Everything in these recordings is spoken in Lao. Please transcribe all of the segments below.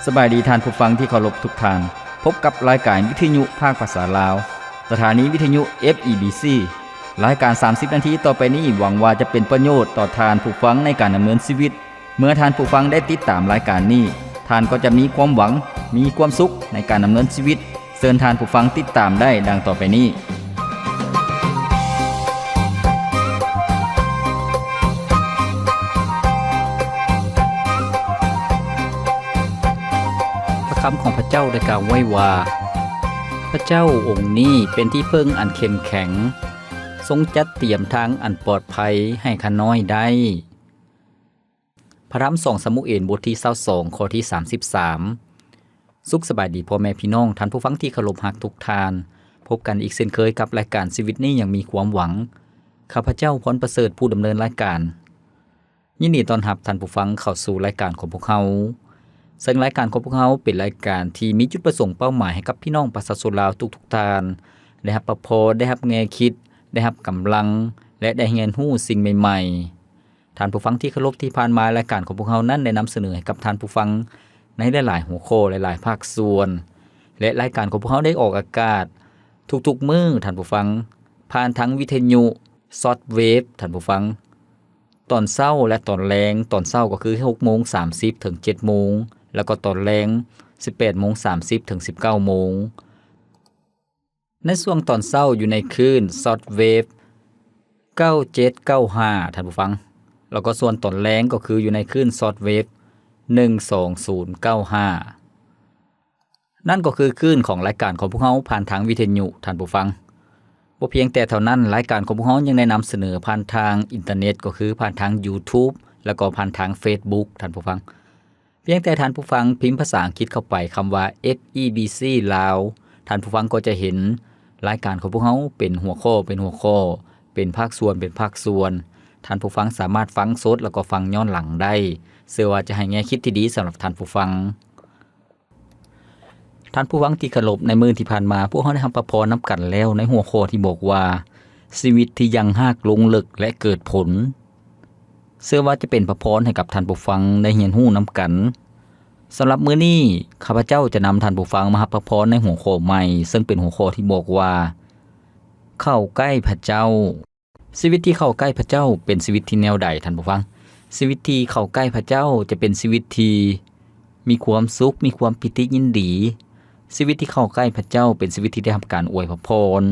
ສະບາຍດີທ່ານຜູ້ຟັງທີ່ເຄົາລົບທຸກທ່ານ. ພົບກັບລາຍການວິທະຍຸພາກພາສາລາວ, ສະຖານີວິທະຍຸ ເອັຟ ອີ ບີ ຊີ. ລາຍການສາມສິບນາທີຕໍ່ໄປນີ້ ຫວັງວ່າຈະເປັນປະໂຫຍດຕໍ່ທ່ານຜູ້ຟັງໃນການດຳເນີນຊີວິດ. ເມື່ອທ່ານຜູ້ຟັງໄດ້ຕິດຕາມລາຍການນີ້, ທ່ານກໍຈະມີຄວາມຫວັງ, ມີຄວາມສຸກໃນການດຳເນີນຊີວິດ. ເຊີນທ່ານຜູ້ຟັງຕິດຕາມໄດ້ດັ່ງຕໍ່ໄປນີ້. ພະຄຳຂອງພະເຈົ້າໄດ້ກ່າວໄວ້ວ່າ, ພະເຈົ້າອົງນີ້ເປັນທີ່ເພິ່ງອັນເຂັ້ມແຂງ, ຊົງຈັດຕຽມທາງອັນປອດໄພໃຫ້ຂ້ານ້ອຍໄດ້. ພະທຳສອງຊາມູເອນ ບົດທີຊາວສອງ ຂໍ້ທີສາມສິບສາມ. ສຸກສະບາຍດີພໍ່ແມ່ພີ່ນ້ອງ, ທ່ານຜູ້ຟັງທີ່ເຄົາລົບຮັກທຸກທ່ານ. ພົບກັນອີກເຊັ່ນເຄີຍກັບລາຍການຊີວິດນີ້ຍັງມີຄວາມຫວັງ. ຂ້າພະເຈົ້າ ພອນປະເສີດ ຜູ້ດຳເນີນລາຍການ. ຍິນດີຕ້ອນຮັບທ່ານຜູ້ຟັງເຂົ້າສູ່ລາຍການຂອງພວກເຮົາ. ເຊິ່ງລາຍການຂອງພວກເຮົາເປັນລາຍການທີ່ມີຈຸດປະສົງເປົ້າໝາຍໃຫ້ກັບພີ່ນ້ອງປະຊາຊົນລາວທຸກໆທ່ານ ໄດ້ຮັບພະພອນ, ໄດ້ຮັບແງ່ຄິດ, ໄດ້ຮັບກຳລັງ ແລະ ໄດ້ຮຽນຮູ້ສິ່ງໃໝ່ໆ. ທ່ານຜູ້ຟັງທີ່ເຄົາລົບ, ທີ່ຜ່ານມາລາຍການຂອງພວກເຮົານັ້ນໄດ້ນຳສະເໜີໃຫ້ກັບທ່ານຜູ້ຟັງໃນຫຼາຍໆຫົວຂໍ້, ຫຼາຍໆພາກສ່ວນ ແລະ ລາຍການຂອງພວກເຮົາໄດ້ອອກອາກາດທຸກໆມື້, ທ່ານຜູ້ຟັງ, ຜ່ານທາງວິທະຍຸຊອດເວບ, ທ່ານຜູ້ຟັງ, ຕອນເຊົ້າ ແລະ ຕອນແລງ. ຕອນເຊົ້າກໍຄືຫົກໂມງສາມສິບເຖິງເຈັດໂມງ, ແລ້ວກໍຕອນແລງສິບແປດໂມງສາມສິບເຖິງສິບເກົ້າໂມງ. ໃນຊ່ວງຕອນເຊົ້າຢູ່ໃນຄື້ນຊອດເວບເກົ້າເຈັດເກົ້າຫ້າ ທ່ານຜູ້ຟັງ, ແລ້ວກໍສ່ວນຕອນແລງກໍຄືຢູ່ໃນຄື້ນຊອດເວບໜຶ່ງສອງສູນເກົ້າຫ້າ. ນັ້ນກໍຄືຄື້ນຂອງລາຍການຂອງພວກເຮົາຜ່ານທາງວິທະຍຸ, ທ່ານຜູ້ຟັງ. ບໍ່ພຽງແຕ່ເທົ່ານັ້ນ, ລາຍການຂອງພວກເຮົາຍັງໄດ້ນຳສະເໜີຜ່ານທາງອິນເຕີເນັດ, ກໍຄືຜ່ານທາງ YouTube ແລ້ວກໍຜ່ານທາງ Facebook, ທ່ານຜູ້ຟັງ. ພຽງແຕ່ທ່ານຜູ້ຟັງພິມພາສາອັງກິດເຂົ້າໄປຄຳວ່າ ເອັຟ ອີ ບີ ຊີ ລາວ, ທ່ານຜູ້ຟັງກໍຈະເຫັນລາຍການຂອງພວກເຮົາເປັນຫົວຂໍ້ເປັນຫົວຂໍ້, ເປັນພາກສ່ວນເປັນພາກສ່ວນ. ທ່ານຜູ້ຟັງສາມາດຟັງສົດ ແລ້ວກໍຟັງຍ້ອນຫຼັງໄດ້. ເຊື່ອວ່າຈະໃຫ້ແງ່ຄິດທີ່ດີສຳລັບທ່ານຜູ້ຟັງ. ທ່ານຜູ້ຟັງທີ່ເຄົາລົບ, ໃນມື້ທີ່ຜ່ານມາ ພວກເຮົາໄດ້ຮັບພະພອນນຳກັນແລ້ວ ໃນຫົວຂໍ້ທີ່ບອກວ່າ ຊີວິດທີ່ຍັງຮາກລົງເລິກ ແລະ ເກີດຜົນ. ເຊື່ອວ່າຈະເປັນພະພອນໃຫ້ກັບທ່ານຜູ້ຟັງໄດ້ຮຽນຮູ້ນຳກັນ. ສຳລັບມື້ນີ້, ຂ້າພະເຈົ້າຈະນຳທ່ານຜູ້ຟັງມາຮັບພະພອນໃນຫົວຂໍ້ໃໝ່, ເຊິ່ງເປັນຫົວຂໍ້ທີ່ບອກວ່າ ເຂົ້າໃກ້ພະເຈົ້າ. ຊີວິດທີ່ເຂົ້າໃກ້ພະເຈົ້າເປັນຊີວິດທີ່ແນວໃດ, ທ່ານຜູ້ຟັງ? ຊີວິດທີ່ເຂົ້າໃກ້ພະເຈົ້າຈະເປັນຊີວິດທີ່ມີຄວາມສຸກ, ມີຄວາມປີຕິຍິນດີ. ຊີວິດທີ່ເຂົ້າໃກ້ພະເຈົ້າເປັນຊີວິດທີ່ໄດ້ຮັບການອວຍພະພອນ.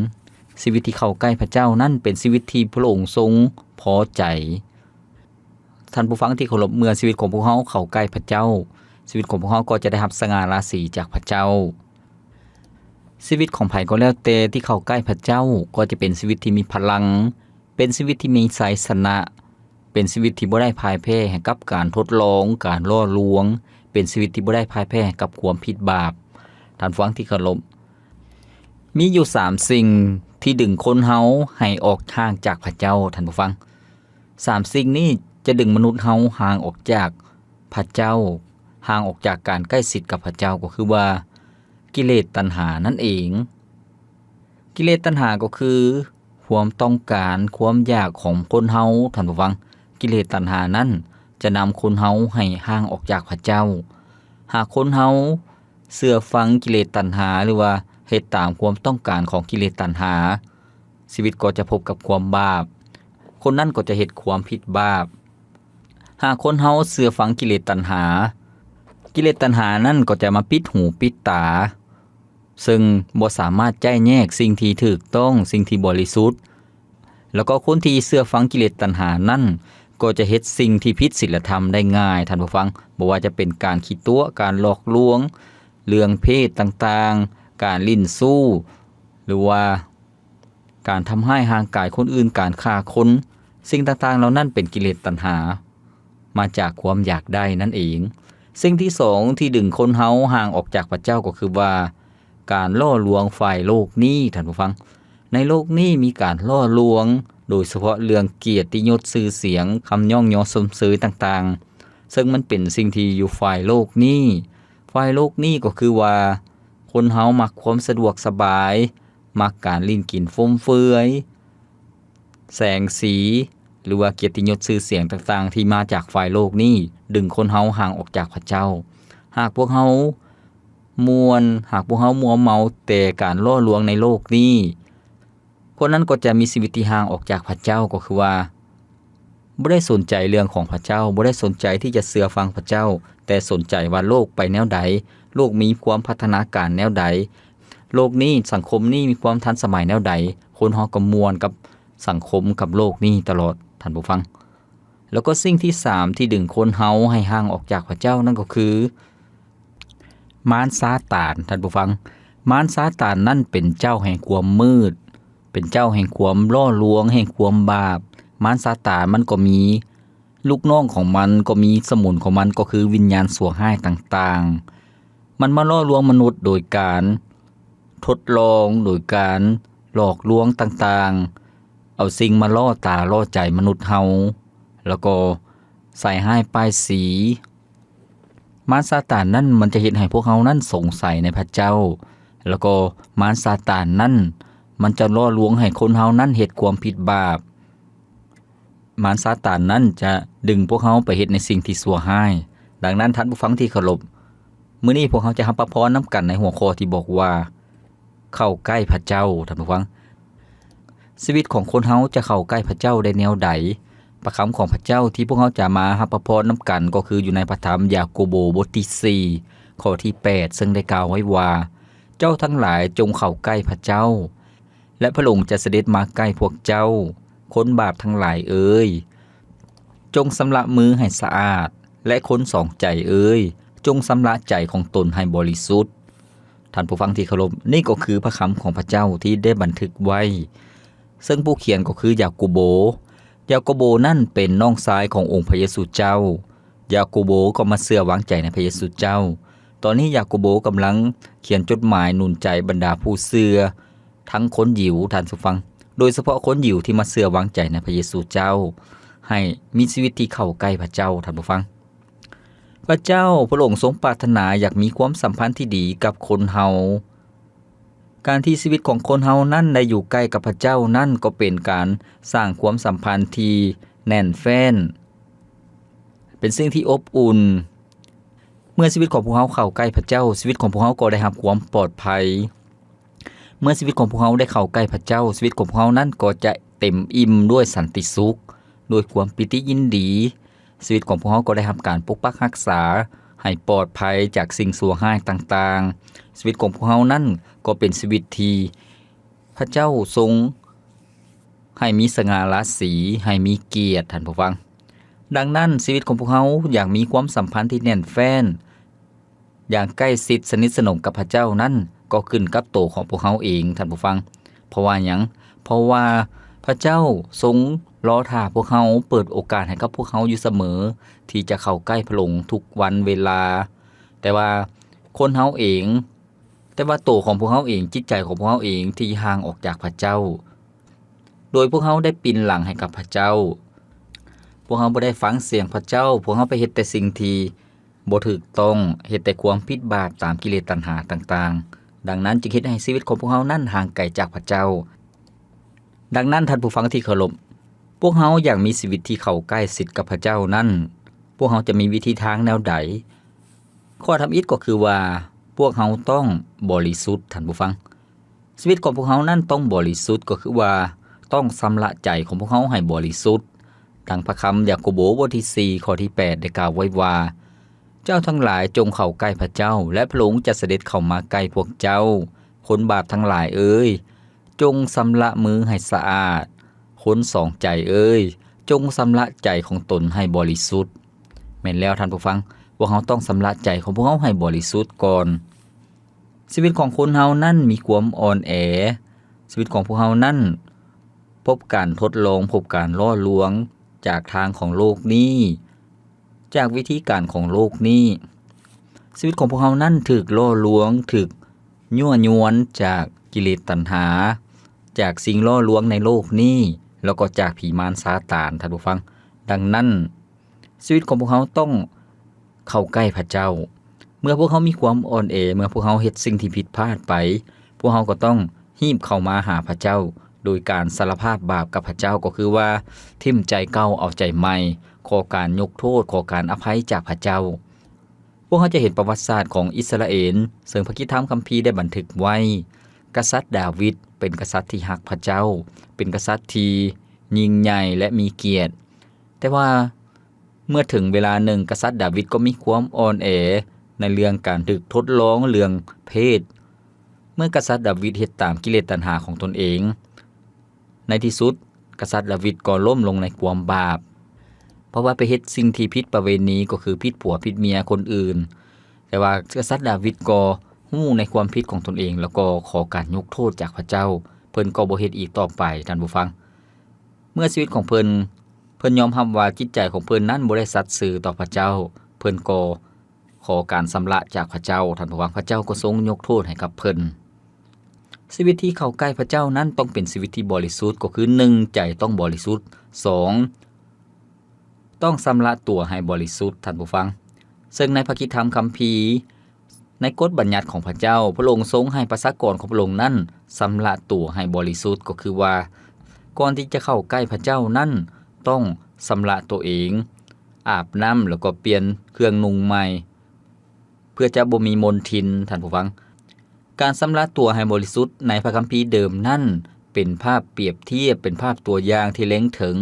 ຊີວິດທີ່ເຂົ້າໃກ້ພະເຈົ້ານັ້ນເປັນຊີວິດທີ່ພະອົງຊົງພໍໃຈ. ທ່ານຜູ້ຟັງທີ່ເຄົາລົບ, ເມື່ອຊີວິດຂອງພວກເຮົາເຂົ້າໃກ້ພະເຈົ້າ, ຊີວິດຂອງພວກເຮົາກໍຈະໄດ້ຮັບສະຫງ່າລາສີຈາກພະເຈົ້າ. ຊີວິດຂອງໃຜກໍແລ້ວແຕ່ທີ່ເຂົ້າໃກ້ພະເຈົ້າ ກໍຈະເປັນຊີວິດທີ່ມີພະລັງ, ເປັນຊີວິດທີ່ມີໄຊຊະນະ, ເປັນຊີວິດທີ່ບໍ່ໄດ້ພ່າຍແພ້ໃຫ້ກັບການທົດລອງ, ການຫຼໍ່ລວງ, ເປັນຊີວິດທີ່ບໍ່ໄດ້ພ່າຍແພ້ໃຫ້ກັບຄວາມຜິດບາບ. ທ່ານຜູ້ຟັງທີ່ເຄົາລົບ, ມີຢູ່ສາມສິ່ງທີ່ດຶງຄົນເຮົາໃຫ້ອອກຫ່າງຈາກພະເຈົ້າ, ທ່ານຜູ້ຟັງ. ສາມສິ່ງນີ້ຈະດຶງມະນຸດເຮົາຫ່າງອອກຈາກພະເຈົ້າ, ຫ່າງອອກຈາກການໃກ້ຊິດກັບພະເຈົ້າ, ກໍຄືວ່າ ກິເລດຕັນຫານັ້ນເອງ. ກິເລດຕັນຫາກໍຄືຄວາມຕ້ອງການ, ຄວາມຢາກຂອງຄົນເຮົາ, ທ່ານຜູ້ຟັງ. ກິເລດຕັນຫານັ້ນຈະນຳຄົນເຮົາໃຫ້ຫ່າງອອກຈາກພະເຈົ້າ. ຫາກຄົນເຮົາເຊື່ອຟັງກິເລດຕັນຫາ ຫຼືວ່າເຮັດຕາມຄວາມຕ້ອງການຂອງກິເລດຕັນຫາ, ຊີວິດກໍຈະພົບກັບຄວາມບາບ. ຄົນນັ້ນກໍຈະເຮັດຄວາມຜິດບາບ. ຫາກຄົນເຮົາເຊື່ອຟັງກິເລດຕັນຫາ, ກິເລດຕັນຫານັ້ນກໍຈະມາປິດຫູປິດຕາ, ເຊິ່ງບໍ່ສາມາດຈະແຍກສິ່ງທີ່ຖືກຕ້ອງ, ສິ່ງທີ່ບໍລິສຸດ. ແລ້ວກໍຄົນທີ່ເຊື່ອຟັງກິເລດຕັນຫານັ້ນ ກໍຈະເຮັດສິ່ງທີ່ຜິດສີລະທຳໄດ້ງ່າຍ, ທ່ານຜູ້ຟັງ. ບໍ່ວ່າຈະເປັນການຂີ້ຕົວະ, ການຫຼອກລວງ, ເລື່ອງເພດຕ່າງໆ, ການຫຼິ້ນຊູ້, ຫຼືວ່າ ການທຳຮ້າຍຮ່າງກາຍຄົນອື່ນ, ການຂ້າຄົນ, ສິ່ງຕ່າງໆເຫຼົ່ານັ້ນເປັນກິເລດຕັນຫາ, ມາຈາກຄວາມຢາກໄດ້ນັ້ນເອງ. ສິ່ງທີສອງທີ່ດຶງຄົນເຮົາຫ່າງອອກຈາກພະເຈົ້າກໍຄືວ່າ ການຫຼໍ່ລວງຝ່າຍໂລກນີ້, ທ່ານຜູ້ຟັງ. ໃນໂລກນີ້ມີການຫຼໍ່ລວງ, ໂດຍສະເພາະເລື່ອງກຽດຕິຍົດຊື່ສຽງ, ຄຳຍ້ອງຍໍຊົມເຊີຍຕ່າງໆ, ເຊິ່ງມັນເປັນສິ່ງທີ່ຢູ່ຝ່າຍໂລກນີ້. ຝ່າຍໂລກນີ້ກໍຄືວ່າ ຄົນເຮົາມັກຄວາມສະດວກສະບາຍ, ມັກການຫຼິ້ນກິນຟຸມເຟືອຍ, ແສງສີ ຫຼືວ່າກຽດຕິຍົດຊື່ສຽງຕ່າງໆທີ່ມາຈາກຝ່າຍໂລກນີ້ ດຶງຄົນເຮົາຫ່າງອອກຈາກພະເຈົ້າ. ຫາກພວກເຮົາມ່ວນ, ຫາກພວກເຮົາມົວເມົາແຕ່ການຫຼໍ່ລວງໃນໂລກນີ້, ຄົນນັ້ນກໍຈະມີຊີວິດທີ່ຫ່າງອອກຈາກພະເຈົ້າ, ກໍຄືວ່າບໍ່ໄດ້ສົນໃຈເລື່ອງຂອງພະເຈົ້າ, ບໍ່ໄດ້ສົນໃຈທີ່ຈະເຊື່ອຟັງພະເຈົ້າ, ແຕ່ສົນໃຈວ່າໂລກໄປແນວໃດ, ໂລກມີຄວາມພັດທະນາການແນວໃດ, ໂລກນີ້, ສັງຄົມນີ້ມີຄວາມທັນສະໄໝແນວໃດ, ຄົນເຮົາກໍມ່ວນກັບສັງຄົມ, ກັບໂລກນີ້ຕະຫຼອດ, ທ່ານຜູ້ຟັງ. ແລ້ວກໍສິ່ງທີສາມທີ່ດຶງຄົນເຮົາໃຫ້ຫ່າງອອກຈາກພະເຈົ້ານັ້ນກໍຄື ມານຊາຕານ, ທ່ານຜູ້ຟັງ. ມານຊາຕານນັ້ນເປັນເຈົ້າແຫ່ງຄວາມມືດ, ເປັນເຈົ້າແຫ່ງຄວາມຫຼໍ່ລວງ, ແຫ່ງຄວາມບາບ. ມານຊາຕານມັນກໍມີລູກນ້ອງຂອງມັນ, ກໍມີສະໝຸນຂອງມັນ, ກໍຄືວິນຍານຊົ່ວຮ້າຍຕ່າງໆ. ມັນມາຫຼໍ່ລວງມະນຸດໂດຍການທົດລອງ, ໂດຍການຫຼອກລວງຕ່າງໆ, ເອົາສິ່ງມາຫຼໍ່ຕາຫຼໍ່ໃຈມະນຸດເຮົາ, ແລ້ວກໍໃສ່ຮ້າຍປ້າຍສີ. ມານຊາຕານນັ້ນມັນຈະເຮັດໃຫ້ພວກເຮົານັ້ນສົງໄສໃນພະເຈົ້າ, ແລ້ວກໍມານຊາຕານນັ້ນມັນຈະຫຼໍ່ລວງໃຫ້ຄົນເຮົານັ້ນເຮັດຄວາມຜິດບາບ. ມານຊາຕານນັ້ນຈະດຶງພວກເຮົາໄປເຮັດໃນສິ່ງທີ່ຊົ່ວຮ້າຍ. ດັ່ງນັ້ນ, ທ່ານຜູ້ຟັງທີ່ເຄົາລົບ, ມື້ນີ້ພວກເຮົາຈະຮັບພະພອນນຳກັນໃນຫົວຂໍ້ທີ່ບອກວ່າ ເຂົ້າໃກ້ພະເຈົ້າ, ທ່ານຜູ້ຟັງ. ຊີວິດຂອງຄົນເຮົາຈະເຂົ້າໃກ້ພະເຈົ້າໄດ້ແນວໃດ? ພະຄຳຂອງພະເຈົ້າທີ່ພວກເຮົາຈະມາຮັບພະພອນນຳກັນ ກໍຄືຢູ່ໃນພະທຳຢາໂກໂບ ບົດທີສີ່ ຂໍ້ທີແປດ ເຊິ່ງໄດ້ກ່າວໄວ້ວ່າ, ເຈົ້າທັງຫຼາຍຈົ່ງເຂົ້າໃກ້ພະເຈົ້າ, ແລະ ພະອົງຈະສະເດັດມາໃກ້ພວກເຈົ້າ. ຄົນບາບທັງຫຼາຍເອີຍ, ຈົ່ງຊຳລະມືໃຫ້ສະອາດ, ແລະ ຄົນສອງໃຈເອີຍ, ຈົ່ງຊຳລະໃຈຂອງຕົນໃຫ້ບໍລິສຸດ. ທ່ານຜູ້ຟັງທີ່ເຄົາລົບ, ນີ້ກໍຄືພະຄຳຂອງພະເຈົ້າທີ່ໄດ້ບັນທຶກໄວ້, ເຊິ່ງຜູ້ຂຽນກໍຄືຢາໂກໂບ. ຢາໂກໂບນັ້ນເປັນນ້ອງຊາຍຂອງອົງພະເຢຊູເຈົ້າ. ຢາໂກໂບກໍມາເຊື່ອວາງໃຈໃນພະເຢຊູເຈົ້າ. ຕອນນີ້ຢາໂກໂບກຳລັງຂຽນຈົດໝາຍໜູນໃຈບັນດາຜູ້ເຊື່ອ ທັງຄົນຢິວ, ທ່ານຜູ້ຟັງ, ໂດຍສະເພາະຄົນຢິວທີ່ມາເຊື່ອວາງໃຈໃນພະເຢຊູເຈົ້າ, ໃຫ້ມີຊີວິດທີ່ເຂົ້າໃກ້ພະເຈົ້າ, ທ່ານຜູ້ຟັງ. ພະເຈົ້າພະອົງຊົງປາດຖະໜາຢາກມີຄວາມສຳພັນທີ່ດີກັບຄົນເຮົາ. ການທີ່ຊີວິດຂອງຄົນເຮົານັ້ນໄດ້ຢູ່ໃກ້ກັບພະເຈົ້ານັ້ນ ກໍເປັນການສ້າງຄວາມສຳພັນທີ່ແໜ້ນແຟ້ນ, ເປັນສິ່ງທີ່ອົບອຸ່ນ. ເມື່ອຊີວິດຂອງພວກເຮົາເຂົ້າໃກ້ພະເຈົ້າ, ຊີວິດຂອງພວກເຮົາກໍໄດ້ຮັບຄວາມປອດໄພ. ເມື່ອຊີວິດຂອງພວກເຮົາໄດ້ເຂົ້າໃກ້ພະເຈົ້າ, ຊີວິດຂອງພວກເຮົານັ້ນກໍຈະເຕັມອີ່ມດ້ວຍສັນຕິສຸກ, ດ້ວຍຄວາມປີຕິຍິນດີ. ຊີວິດຂອງພວກເຮົາກໍໄດ້ຮັບການປົກປັກຮັກສາໃຫ້ປອດໄພຈາກສິ່ງຊົ່ວຮ້າຍຕ່າງໆ. ຊີວິດຂອງພວກເຮົານັ້ນກໍເປັນຊີວິດທີ່ພະເຈົ້າຊົງໃຫ້ມີສະຫງ່າລາສີ, ໃຫ້ມີກຽດ, ທ່ານຜູ້ຟັງ. ດັ່ງນັ້ນ, ຊີວິດຂອງພວກເຮົາຢາກມີຄວາມສຳພັນທີ່ແໜ້ນແຟ້ນ, ຢ່າງໃກ້ຊິດສະໜິດສະໜົມກັບພະເຈົ້ານັ້ນ ກໍຂຶ້ນກັບໂຕຂອງພວກເຮົາເອງ, ທ່ານຜູ້ຟັງ. ເພາະວ່າຫຍັງ? ເພາະວ່າພະເຈົ້າຊົງລໍຖ້າພວກເຮົາ, ເປີດໂອກາດໃຫ້ກັບພວກເຮົາຢູ່ສະເໝີ ທີ່ຈະເຂົ້າໃກ້ພະອົງທຸກວັນເວລາ. ແຕ່ວ່າຄົນເຮົາເອງ, ແຕ່ວ່າໂຕຂອງພວກເຮົາເອງ, ຈິດໃຈຂອງພວກເຮົາເອງທີ່ຫ່າງອອກຈາກພະເຈົ້າ, ໂດຍພວກເຮົາໄດ້ປິ່ນຫຼັງໃຫ້ກັບພະເຈົ້າ. ພວກເຮົາບໍ່ໄດ້ຟັງສຽງພະເຈົ້າ, ພວກເຮົາໄປເຮັດແຕ່ສິ່ງທີ່ບໍ່ຖືກຕ້ອງ, ເຮັດແຕ່ຄວາມຜິດບາບຕາມກິເລດຕັນຫາຕ່າງໆ. ດັ່ງນັ້ນຈຶ່ງເຮັດໃຫ້ຊີວິດຂອງພວກເຮົານັ້ນຫ່າງໄກຈາກພະເຈົ້າ. ດັ່ງນັ້ນ, ທ່ານຜູ້ຟັງທີ່ເຄົາລົບ, ພວກເຮົາຢາກມີຊີວິດທີ່ເຂົ້າໃກ້ຊິດກັບພະເຈົ້ານັ້ນ, ພວກເຮົາຈະມີວິທີທາງແນວໃດ? ຂໍ້ທຳອິດກໍຄືວ່າ ພວກເຮົາຕ້ອງບໍລິສຸດ, ທ່ານຜູ້ຟັງ. ຊີວິດຂອງພວກເຮົານັ້ນຕ້ອງບໍລິສຸດ, ກໍຄືວ່າຕ້ອງຊຳລະໃຈຂອງພວກເຮົາໃຫ້ບໍລິສຸດ. ດັ່ງພະຄຳຢາໂກໂບ ບົດທີສີ່ ຂໍ້ທີແປດ ໄດ້ກ່າວໄວ້ວ່າ, ເຈົ້າທັງຫຼາຍຈົ່ງເຂົ້າໃກ້ພະເຈົ້າ, ແລະ ພະອົງຈະສະເດັດເຂົ້າມາໃກ້ພວກເຈົ້າ. ຄົນບາບທັງຫຼາຍເອີຍ, ຈົ່ງຊຳລະມືໃຫ້ສະອາດ. ຄົນສອງໃຈເອີຍ, ຈົ່ງຊຳລະໃຈຂອງຕົນໃຫ້ບໍລິສຸດ. ແມ່ນແລ້ວທ່ານຜູ້ຟັງ, ພວກເຮົາຕ້ອງຊຳລະໃຈຂອງພວກເຮົາໃຫ້ບໍລິສຸດກ່ອນ. ຊີວິດຂອງຄົນເຮົານັ້ນມີຄວາມອ່ອນແອ. ຊີວິດຂອງພວກເຮົານັ້ນພົບການທົດລອງ, ພົບການຫຼໍ່ລວງຈາກທາງຂອງໂລກນີ້, ຈາກວິທີການຂອງໂລກນີ້. ຊີວິດຂອງພວກເຮົານັ້ນຖືກຫຼໍ່ລວງ, ຖືກຍົວະຍວນຈາກກິເລດຕັນຫາ, ຈາກສິ່ງຫຼໍ່ລວງໃນໂລກນີ້, ແລ້ວກໍຈາກຜີມານຊາຕານ, ທ່ານຜູ້ຟັງ. ດັ່ງນັ້ນ, ຊີວິດຂອງພວກເຮົາຕ້ອງເຂົ້າໃກ້ພະເຈົ້າ. ເມື່ອພວກເຮົາມີຄວາມອ່ອນແອ, ເມື່ອພວກເຮົາເຮັດສິ່ງທີ່ຜິດພາດໄປ, ພວກເຮົາກໍຕ້ອງຮີບເຂົ້າມາຫາພະເຈົ້າ ໂດຍການສາລະພາບບາບກັບພະເຈົ້າ, ກໍຄືວ່າຖິ້ມໃຈເກົ່າເອົາໃຈໃໝ່, ຂໍການຍົກໂທດ, ຂໍການອະໄພຈາກພະເຈົ້າ. ພວກເຮົາຈະເຫັນປະຫວັດສາດຂອງອິດສະຣາເອນ ເຊິ່ງພະຄຣິສຕະທຳຄຳພີໄດ້ບັນທຶກໄວ້. ກະສັດດາວິດເປັນກະສັດທີ່ຮັກພະເຈົ້າ, ເປັນກະສັດທີ່ຍິ່ງໃຫຍ່ ແລະ ມີກຽດ. ແຕ່ວ່າເມື່ອເຖິງເວລາໜຶ່ງ, ກະສັດດາວິດກໍມີຄວາມອ່ອນແອໃນເລື່ອງການຖືກທົດລອງເລື່ອງເພດ. ເມື່ອກະສັດດາວິດເຮັດຕາມກິເລດຕັນຫາຂອງຕົນເອງ, ໃນທີ່ສຸດ, ກະສັດດາວິດກໍລົ້ມລົງໃນຄວາມບາບ, ເພາະວ່າໄປເຮັດສິ່ງທີ່ຜິດປະເວນີ, ກໍຄືຜິດຜົວຜິດເມຍຄົນອື່ນ. ແຕ່ວ່າກະສັດດາວິດກໍຮູ້ໃນຄວາມຜິດຂອງຕົນເອງ ແລ້ວກໍຂໍການຍົກໂທດຈາກພະເຈົ້າ. ເພິ່ນກໍບໍ່ເຮັດອີກຕໍ່ໄປ, ທ່ານຜູ້ຟັງ. ເມື່ອຊີວິດຂອງເພິ່ນ, ເພິ່ນຍອມຮັບວ່າຈິດໃຈຂອງເພິ່ນນັ້ນບໍ່ໄດ້ສັດຊື່ຕໍ່ພະເຈົ້າ, ເພິ່ນກໍ ຂໍການຊຳລະຈາກພະເຈົ້າ, ທ່ານຜູ້ຟັງ, ພະເຈົ້າກໍຊົງຍົກໂທດໃຫ້ກັບເພິ່ນ. ຊີວິດທີ່ເຂົ້າໃກ້ພະເຈົ້ານັ້ນຕ້ອງເປັນຊີວິດທີ່ບໍລິສຸດ, ກໍຄື ໜຶ່ງ ໃຈຕ້ອງບໍລິສຸດ, ສອງ ຕ້ອງຊຳລະຕົວໃຫ້ບໍລິສຸດ, ທ່ານຜູ້ຟັງ. ເຊິ່ງໃນພະຄຣິສຕະທຳຄຳພີ, ໃນກົດບັນຍັດຂອງພະເຈົ້າ, ພະອົງຊົງໃຫ້ປະຊາກອນຂອງພະອົງນັ້ນຊຳລະຕົວໃຫ້ບໍລິສຸດ, ກໍຄືວ່າ ກ່ອນທີ່ຈະເຂົ້າໃກ້ພະເຈົ້ານັ້ນ, ຕ້ອງຊຳລະຕົວເອງ, ອາບນ້ຳ ແລ້ວກໍປ່ຽນເຄື່ອງນຸ່ງໃໝ່ ເພື່ອຈະບໍ່ມີມົນທິນ, ທ່ານຜູ້ຟັງ. ການຊຳລະຕົວໃຫ້ບໍລິສຸດໃນພະຄຳພີເດີມນັ້ນ ເປັນພາບປຽບທຽບ, ເປັນພາບຕົວຢ່າງທີ່ເລັງເຖິງ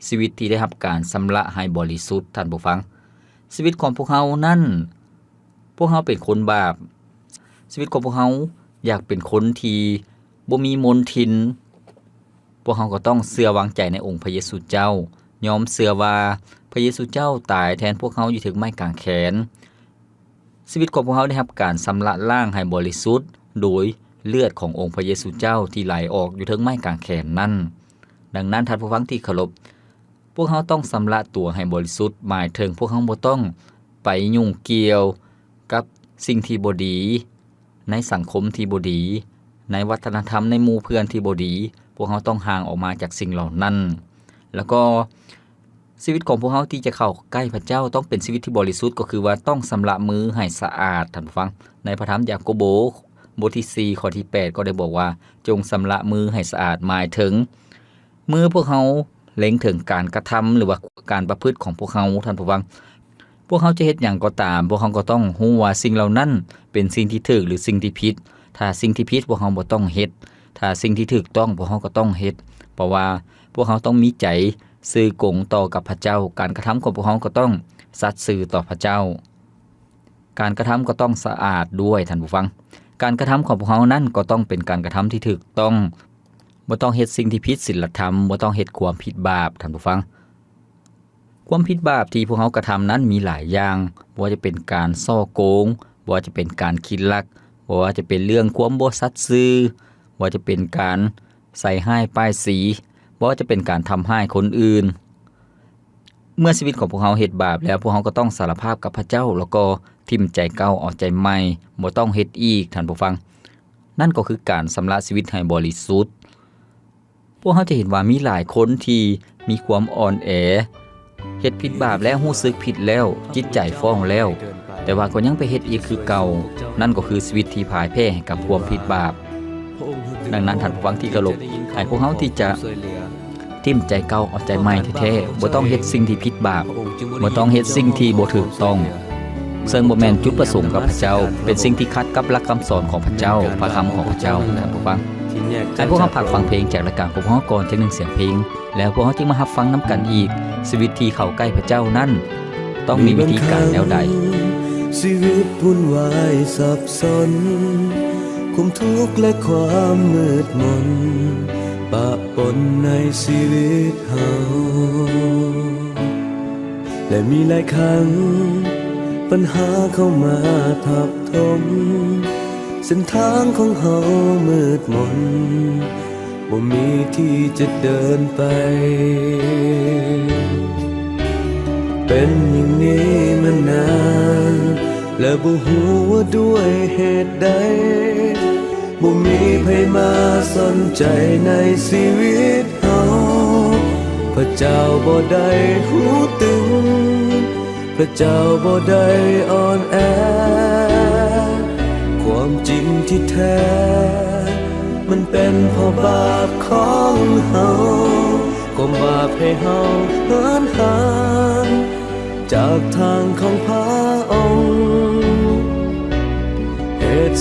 ຊີວິດທີ່ໄດ້ຮັບການຊຳລະໃຫ້ບໍລິສຸດ, ທ່ານຜູ້ຟັງ. ຊີວິດຂອງພວກເຮົານັ້ນ, ພວກເຮົາເປັນຄົນບາບ. ຊີວິດຂອງພວກເຮົາຢາກເປັນຄົນທີ່ ບໍ່ມີມົນທິນ, ພວກເຮົາກໍຕ້ອງເຊື່ອວາງໃຈໃນອົງພະເຢຊູເຈົ້າ, ຍອມເຊື່ອວ່າພະເຢຊູເຈົ້າຕາຍແທນພວກເຮົາຢູ່ເທິງໄມ້ກາງແຂນ. ຊີວິດຂອງພວກເຮົາໄດ້ຮັບການຊຳລະລ້າງໃຫ້ບໍລິສຸດໂດຍເລືອດຂອງອົງພະເຢຊູເຈົ້າທີ່ໄຫຼອອກຢູ່ເທິງໄມ້ກາງແຂນນັ້ນ. ດັ່ງນັ້ນ, ທ່ານຜູ້ຟັງທີ່ເຄົາລົບ, ພວກເຮົາຕ້ອງຊຳລະຕົວໃຫ້ບໍລິສຸດ, ໝາຍເຖິງພວກເຮົາບໍ່ຕ້ອງໄປຫຍຸ້ງກ່ຽວກັບສິ່ງທີ່ບໍ່ດີ, ໃນສັງຄົມທີ່ບໍ່ດີ, ໃນວັດທະນະທຳ, ໃນໝູ່ເພື່ອນທີ່ບໍ່ດີ, ພວກເຮົາຕ້ອງຫ່າງອອກມາຈາກສິ່ງເຫຼົ່ານັ້ນ. ແລ້ວກໍຊີວິດຂອງພວກເຮົາທີ່ຈະເຂົ້າໃກ້ພະເຈົ້າຕ້ອງເປັນຊີວິດທີ່ບໍລິສຸດ, ກໍຄືວ່າຕ້ອງຊຳລະມືໃຫ້ສະອາດ, ທ່ານຜູ້ຟັງ. ໃນພະທຳຢາໂກໂບ ບົດທີສີ່ ຂໍ້ທີແປດ ກໍໄດ້ບອກວ່າ, ຈົ່ງຊຳລະມືໃຫ້ສະອາດ, ໝາຍເຖິງ ເມື່ອພວກເຮົາເລັງເຖິງການກະທຳ ຫຼືວ່າການປະພຶດຂອງພວກເຮົາ, ທ່ານຜູ້ຟັງ, ພວກເຮົາຈະເຮັດຫຍັງກໍຕາມ, ພວກເຮົາກໍຕ້ອງຮູ້ວ່າສິ່ງເຫຼົ່ານັ້ນເປັນສິ່ງທີ່ຖືກ ຫຼື ສິ່ງທີ່ຜິດ. ຖ້າສິ່ງທີ່ຜິດ ພວກເຮົາບໍ່ຕ້ອງເຮັດ, ຖ້າສິ່ງທີ່ຖືກຕ້ອງ ພວກເຮົາກໍຕ້ອງເຮັດ, ເພາະວ່າພວກເຮົາຕ້ອງມີໃຈຊື່ກົງຕໍ່ກັບພະເຈົ້າ. ການກະທຳຂອງພວກເຮົາກໍຕ້ອງສັດຊື່ຕໍ່ພະເຈົ້າ. ການກະທຳກໍຕ້ອງສະອາດດ້ວຍ, ທ່ານຜູ້ຟັງ. ການກະທຳຂອງພວກເຮົານັ້ນກໍຕ້ອງເປັນການກະທຳທີ່ຖືກຕ້ອງ, ບໍ່ຕ້ອງເຮັດສິ່ງທີ່ຜິດສິນລະທຳ, ບໍ່ຕ້ອງເຮັດຄວາມຜິດບາບ, ທ່ານຜູ້ຟັງ. ຄວາມຜິດບາບທີ່ພວກເຮົາກະທຳນັ້ນມີຫຼາຍຢ່າງ, ບໍ່ວ່າຈະເປັນການສໍ້ໂກງ, ບໍ່ວ່າຈະເປັນການຄິດລັກ, ບໍ່ວ່າຈະເປັນເລື່ອງຄວາມບໍ່ສັດຊື່, ບໍ່ວ່າຈະເປັນການໃສ່ຮ້າຍປ້າຍສີ, ບໍ່ວ່າຈະເປັນການທຳຮ້າຍຄົນອື່ນ. ເມື່ອຊີວິດຂອງພວກເຮົາເຮັດບາບແລ້ວ, ພວກເຮົາກໍຕ້ອງສາລະພາບກັບພະເຈົ້າ ແລ້ວກໍຖິ້ມໃຈເກົ່າເອົາໃຈໃໝ່, ບໍ່ຕ້ອງເຮັດອີກ, ທ່ານຜູ້ຟັງ. ນັ້ນກໍຄືການຊຳລະຊີວິດໃຫ້ບໍລິສຸດ. ພວກເຮົາຈະເຫັນວ່າມີຫຼາຍຄົນທີ່ມີຄວາມອ່ອນແອ, ເຮັດຜິດບາບແລ້ວ, ຮູ້ສຶກຜິດແລ້ວ, ຈິດໃຈຟ້ອງແລ້ວ, ແຕ່ວ່າກໍຍັງໄປເຮັດອີກຄືເກົ່າ. ນັ້ນກໍຄືຊີວິດທີ່ພ່າຍແພ້ໃຫ້ກັບຄວາມຜິດບາບ. ດັ່ງນັ້ນ, ທ່ານຜູ້ຟັງທີ່ເຄົາລົບ, ໃຫ້ພວກເຮົາທີ່ຈະ ຖິ້ມໃຈເກົ່າເອົາໃຈໃໝ່ແທ້ໆ, ບໍ່ຕ້ອງເຮັດສິ່ງທີ່ຜິດບາບ, ບໍ່ຕ້ອງເຮັດສິ່ງທີ່ບໍ່ຖືກຕ້ອງ, ເຊິ່ງບໍ່ແມ່ນຈຸດປະສົງກັບພະເຈົ້າ, ເປັນສິ່ງທີ່ຂັດກັບຫຼັກຄຳສອນຂອງພະເຈົ້າ, ພະຄຳຂອງພະເຈົ້າ, ທ່ານຜູ້ຟັງ. ໃຫ້ພວກເຮົາພັກຟັງເພງຈາກລາຍການຂອງພວກເຮົາກ່ອນຈັກໜຶ່ງສຽງເພງ, ແລ້ວພວກເຮົາຈຶ່ງມາຮັບຟັງນຳກັນອີກ. ຊີວິດທີ່ເຂົ້າໃກ້ພະເຈົ້ານັ້ນ ຕ້ອງມີວິທີການແນວໃດ? ຊີວິດວຸ່ນວາຍສັບສົນ, ຄວາມທຸກ ແລະ ຄວາມມືດມົນ ປະປົນໃນຊີວິດເຮົາ ແລະ ມີຫຼາຍຄັ້ງ ບັນຫາເຂົ້າມາທັບຖົມ, ເສັ້ນທາງຂອງເຮົາມືດມົນ ບໍ່ມີທີ່ຈະເດີນໄປ. ເປັນຢ່າງນີ້ມານານ ແລະ ບໍ່ຮູ້ວ່າດ້ວຍເຫດໃດ ບໍ່ມີໃຜມາສົນໃຈໃນຊີວິດເຮົາ. ພະເຈົ້າບໍ່ໄດ້ຫູຕຶງ ພະເຈົ້າບໍ່ໄດ້ອ່ອນແອ. ຄວາມຈິງທີ່ແທ້ ມັນເປັນເພາະບາບຂອງເຮົາ, ຄວາມບາບໃຫ້ເຮົາເຫີນຫ່າງຈາກທາງຂອງພະອົງ.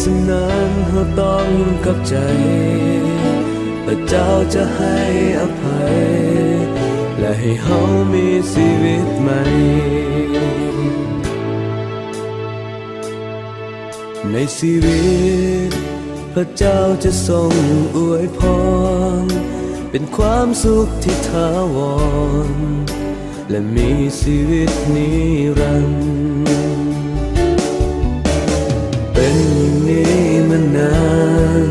ສະນັ້ນເຮົາຕ້ອງກັບໃຈ, ພະເຈົ້າຈະໃຫ້ອະໄພ ແລະ ໃຫ້ເຮົາມີຊີວິດໃໝ່. ໃນຊີວິດ ພະເຈົ້າຈະຊົງອວຍພອນ ເປັນຄວາມສຸກທີ່ຖາວອນ ແລະ ມີຊີວິດນິລັນ. ເປັນຢ່າງນີ້ມານານ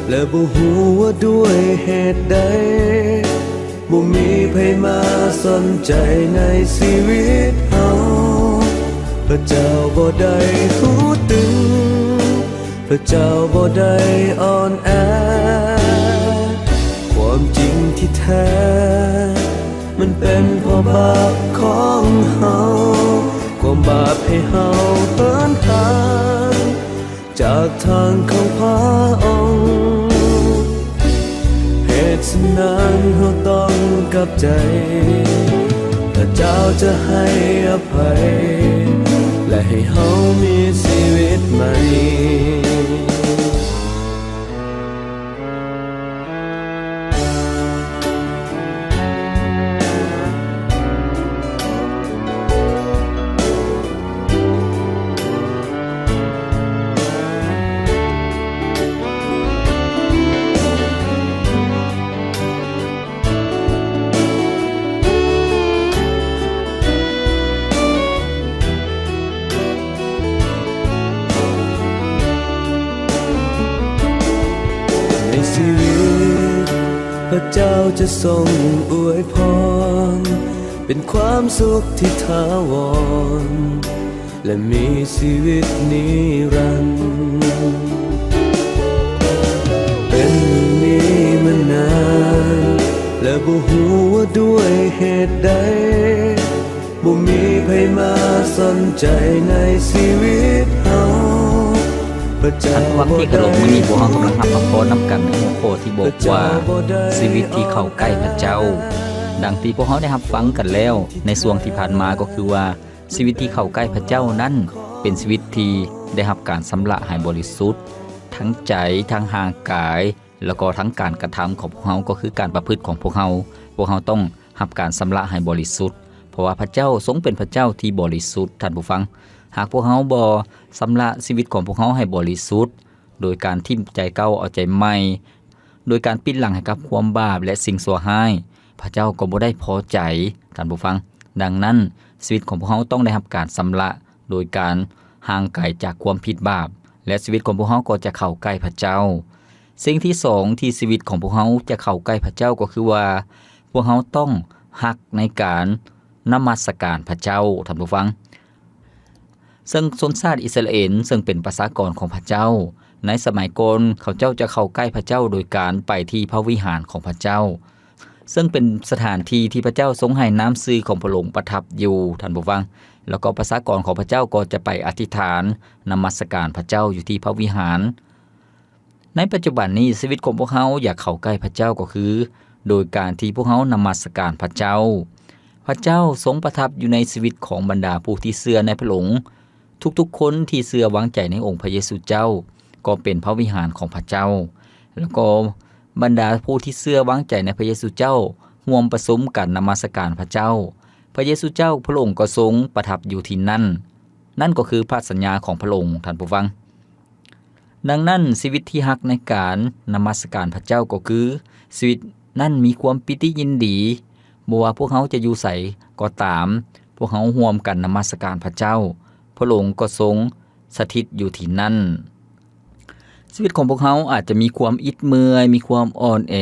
ແລະ ບໍ່ຮູ້ວ່າດ້ວຍເຫດໃດ ບໍ່ມີໃຜມາສົນໃຈໃນຊີວິດເຮົາ. ພະເຈົ້າບໍ່ໄດ້ຫູຕຶງ, ພະເຈົ້າບໍ່ໄດ້ອ່ອນແອ. ຄວາມຈິງທີ່ແທ້ ມັນເປັນເພາະບາບຂອງເຮົາ, ຄວາມບາບໃຫ້ເຮົາເຫີນຫ່າງ ຈາກທາງຂອງພະອົງ. ເຫດສະນັ້ນເຮົາຕ້ອງກັບໃຈ, ພະເຈົ້າຈະໃຫ້ອະໄພ ແລະ ໃຫ້ເຮົາມີຊີວິດໃໝ່. ໃນຊີວິດ ພະເຈົ້າຈະຊົງອວຍພອນ ເປັນຄວາມສຸກທີ່ຖາວອນ ແລະ ມີຊີວິດນິລັນ. ເປັນຢ່າງນີ້ມານານ ແລະ ບໍ່ຮູ້ວ່າດ້ວຍເຫດໃດ ບໍ່ມີໃຜມາສົນໃຈໃນຊີວິດເຮົາ. ພະເຈົ້າ ທ່ານຜູ້ຟັງທີ່ເຄົາລົບ, ມື້ນີ້ພວກເຮົາກຳລັງຮັບພະພອນນຳກັນໃນຫົວຂໍ້ທີ່ບອກວ່າ ຊີວິດທີ່ເຂົ້າໃກ້ພະເຈົ້າ. ດັ່ງທີ່ພວກເຮົາໄດ້ຮັບຟັງກັນແລ້ວໃນຊ່ວງທີ່ຜ່ານມາ ກໍຄືວ່າ ຊີວິດທີ່ເຂົ້າໃກ້ພະເຈົ້ານັ້ນ ເປັນຊີວິດທີ່ໄດ້ຮັບການຊຳລະໃຫ້ບໍລິສຸດ ທັງໃຈ, ທັງຮ່າງກາຍ ແລ້ວກໍທັງການກະທຳຂອງພວກເຮົາ, ກໍຄືການປະພຶດຂອງພວກເຮົາ. ພວກເຮົາຕ້ອງຮັບການຊຳລະໃຫ້ບໍລິສຸດ, ເພາະວ່າພະເຈົ້າຊົງເປັນພະເຈົ້າທີ່ບໍລິສຸດ, ທ່ານຜູ້ຟັງ. ຫາກພວກເຮົາບໍ່ຊຳລະຊີວິດຂອງພວກເຮົາໃຫ້ບໍລິສຸດ ໂດຍການຖິ້ມໃຈເກົ່າເອົາໃຈໃໝ່, ໂດຍການປິ່ນຫຼັງໃຫ້ກັບຄວາມບາບ ແລະ ສິ່ງຊົ່ວຮ້າຍ, ພະເຈົ້າກໍບໍ່ໄດ້ພໍໃຈ, ທ່ານຜູ້ຟັງ. ດັ່ງນັ້ນ, ຊີວິດຂອງພວກເຮົາຕ້ອງໄດ້ຮັບການຊຳລະ ໂດຍການຫ່າງໄກຈາກຄວາມຜິດບາບ ແລະ ຊີວິດຂອງພວກເຮົາກໍຈະເຂົ້າໃກ້ພະເຈົ້າ. ສິ່ງທີສອງທີ່ຊີວິດຂອງພວກເຮົາຈະເຂົ້າໃກ້ພະເຈົ້າ ກໍຄືວ່າ ພວກເຮົາຕ້ອງຮັກໃນການນະມັດສະການພະເຈົ້າ, ທ່ານຜູ້ຟັງ. ເຊິ່ງຊົນຊາດອິດສະຣາເອນ ເຊິ່ງເປັນປະຊາກອນຂອງພະເຈົ້າ, ໃນສະໄໝກ່ອນ ເຂົາເຈົ້າຈະເຂົ້າໃກ້ພະເຈົ້າໂດຍການໄປທີ່ພະວິຫານຂອງພະເຈົ້າ, ເຊິ່ງເປັນສະຖານທີ່ທີ່ພະເຈົ້າຊົງໃຫ້ນາມຊື່ຂອງພະອົງປະທັບຢູ່, ທ່ານຜູ້ຟັງ. ແລ້ວກໍປະຊາກອນຂອງພະເຈົ້າກໍຈະໄປອະທິຖານນະມັດສະການພະເຈົ້າຢູ່ທີ່ພະວິຫານ. ໃນປັດຈຸບັນນີ້ ຊີວິດຂອງພວກເຮົາຢາກເຂົ້າໃກ້ພະເຈົ້າ ກໍຄືໂດຍການທີ່ພວກເຮົານະມັດສະການພະເຈົ້າ. ພະເຈົ້າຊົງປະທັບຢູ່ໃນຊີວິດຂອງບັນດາຜູ້ທີ່ເຊື່ອໃນພະອົງ. ທຸກໆຄົນທີ່ເຊື່ອວາງໃຈໃນອົງພະເຢຊູເຈົ້າ ກໍເປັນພະວິຫານຂອງພະເຈົ້າ. ແລ້ວກໍບັນດາຜູ້ທີ່ເຊື່ອວາງໃຈໃນພະເຢຊູເຈົ້າ ຮ່ວມປະຊຸມກັນນະມັດສະການພະເຈົ້າ. ພະເຢຊູເຈົ້າ ພະອົງກໍຊົງປະທັບຢູ່ທີ່ນັ້ນ. ນັ້ນກໍຄືພະສັນຍາຂອງພະອົງ, ທ່ານຜູ້ຟັງ. ດັ່ງນັ້ນ, ຊີວິດທີ່ຮັກໃນການນະມັດສະການພະເຈົ້າກໍຄື ຊີວິດນັ້ນມີຄວາມປີຕິຍິນດີ, ບໍ່ວ່າພວກເຮົາຈະຢູ່ໃສກໍຕາມ, ພວກເຮົາຮ່ວມກັນນະມັດສະການພະເຈົ້າ, ພະອົງກໍຊົງສະຖິດຢູ່ທີ່ນັ້ນ. ຊີວິດຂອງພວກເຮົາອາດຈະມີຄວາມອິດເມື່ອຍ, ມີຄວາມອ່ອນແອ,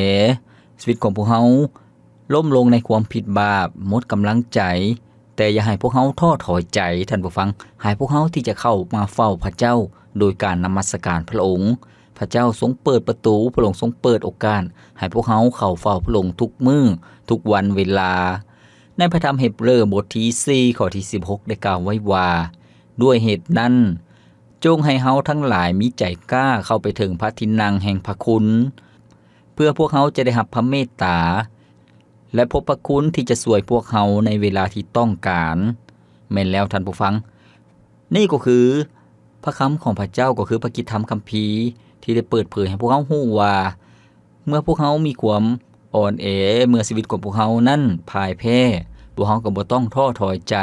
ຊີວິດຂອງພວກເຮົາ ລົ້ມລົງໃນຄວາມຜິດບາບ, ໝົດກຳລັງໃຈ, ແຕ່ຢ່າໃຫ້ພວກເຮົາທໍ້ຖອຍໃຈ, ທ່ານຜູ້ຟັງ. ໃຫ້ພວກເຮົາທີ່ຈະເຂົ້າມາເຝົ້າພະເຈົ້າໂດຍການນະມັດສະການພະອົງ. ພະເຈົ້າຊົງເປີດປະຕູ, ພະອົງຊົງເປີດໂອກາດໃຫ້ພວກເຮົາເຂົ້າເຝົ້າພະອົງທຸກມື້, ທຸກວັນເວລາ. ໃນພະທຳເຮັບເຣີ ບົດທີສີ່ ຂໍ້ທີສິບຫົກ ໄດ້ກ່າວໄວ້ວ່າ, ດ້ວຍເຫດນັ້ນ, ຈົ່ງໃຫ້ເຮົາທັງຫຼາຍມີໃຈກ້າເຂົ້າໄປເຖິງພະທີ່ນັ່ງແຫ່ງພະຄຸນ, ເພື່ອພວກເຮົາຈະໄດ້ຮັບພະເມດຕາ ແລະ ພົບພະຄຸນທີ່ຈະຊ່ວຍພວກເຮົາໃນເວລາທີ່ຕ້ອງການ. ແມ່ນແລ້ວທ່ານຜູ້ຟັງ, ນີ້ກໍຄື ພະຄຳຂອງພະເຈົ້າກໍຄືພະກິດທຳຄຳພີ ທີ່ໄດ້ເປີດເຜີຍໃຫ້ພວກເຮົາຮູ້ວ່າ ເມື່ອພວກເຮົາມີຄວາມອ່ອນແອ, ເມື່ອຊີວິດຂອງພວກເຮົານັ້ນພ່າຍແພ້, ພວກເຮົາກໍບໍ່ຕ້ອງທໍ້ຖອຍໃຈ,